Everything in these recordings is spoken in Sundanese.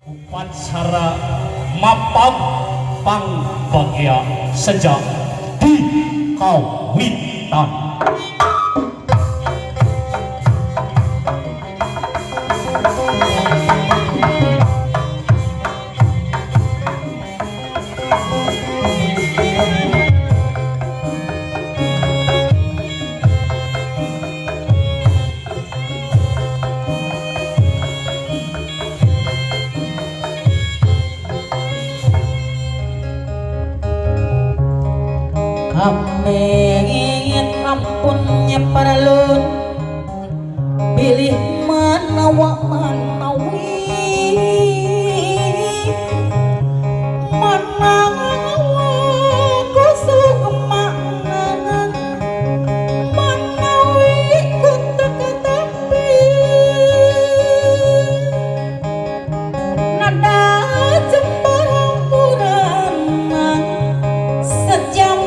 Upacara mapag pangbagya sejak di kawitan. Amin ampunnya paralun pilih manawa manawi manawa kusuk makna manawi kutak tapi nada jembar sejam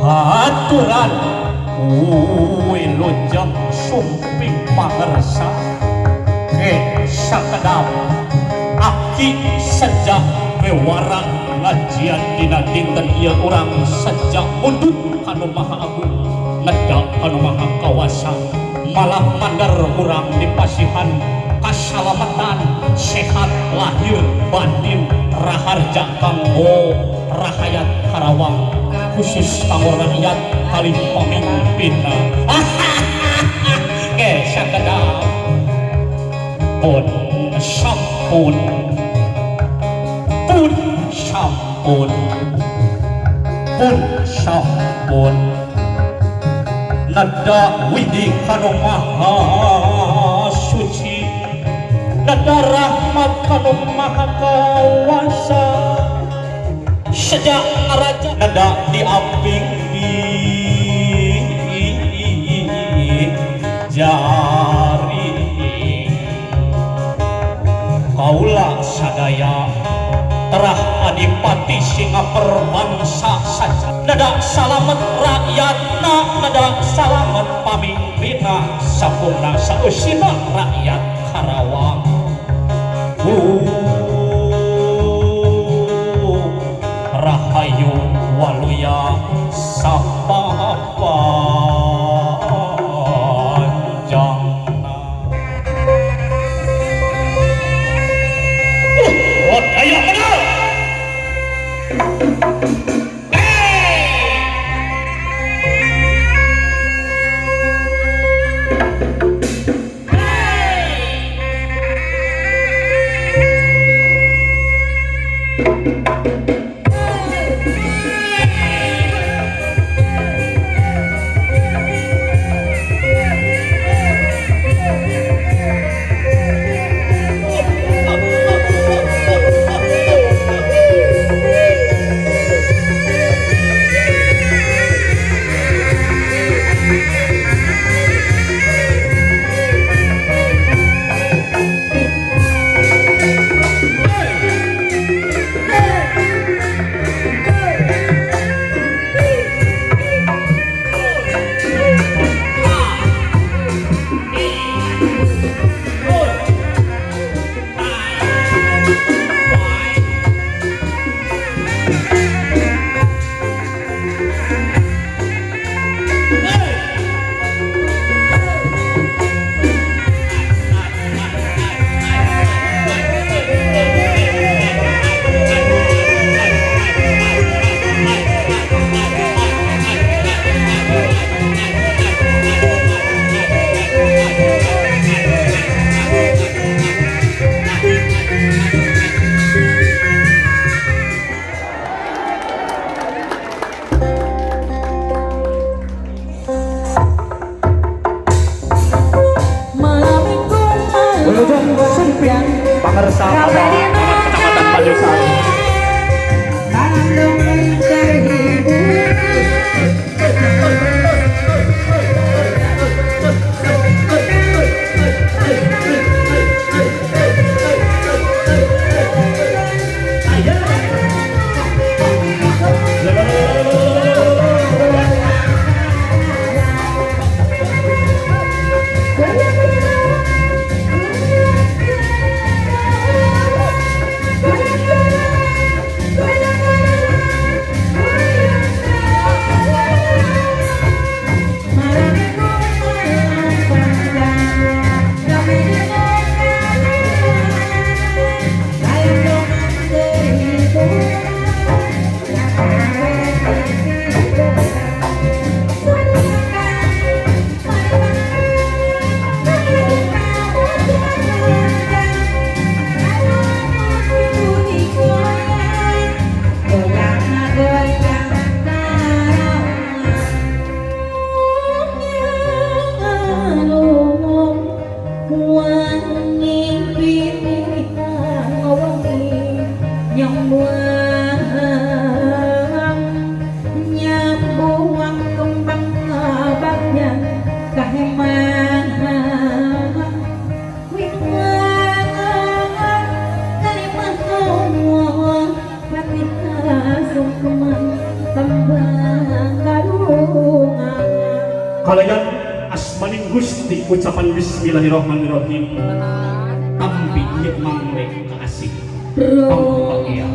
Aturan wilujeng sumping pangersa ke sakedap aki sejak bewara ngajian dina dinten ieu urang sejak mundut kanu maha agung nedha kanu maha kawasa malah mandar urang dipasihan kasalamatan sehat lahir batin raharja kanggo rahayat Karawang khusus kanggo rakyat kali pamimpinna. Ke sakedap pun sampun pun sampun pun sampun nada widi kanu maha suci nada rahmat kanu maha kawasa sejak raja nada diamping di jari kaula sadaya terah adipati Singaperbangsa saja nada salamet rakyatna nada salamet pamimpinna sampurna saeusina rakyat Karawang. Rahayu waluya sapapanjangna. Ayo menang. Pangersa Kecamatan Tanjungsari. Kalayan asmaning Gusti ucapan bismillahirrahmanirrahim. Tampi ieu mangle asih. Pangpagia.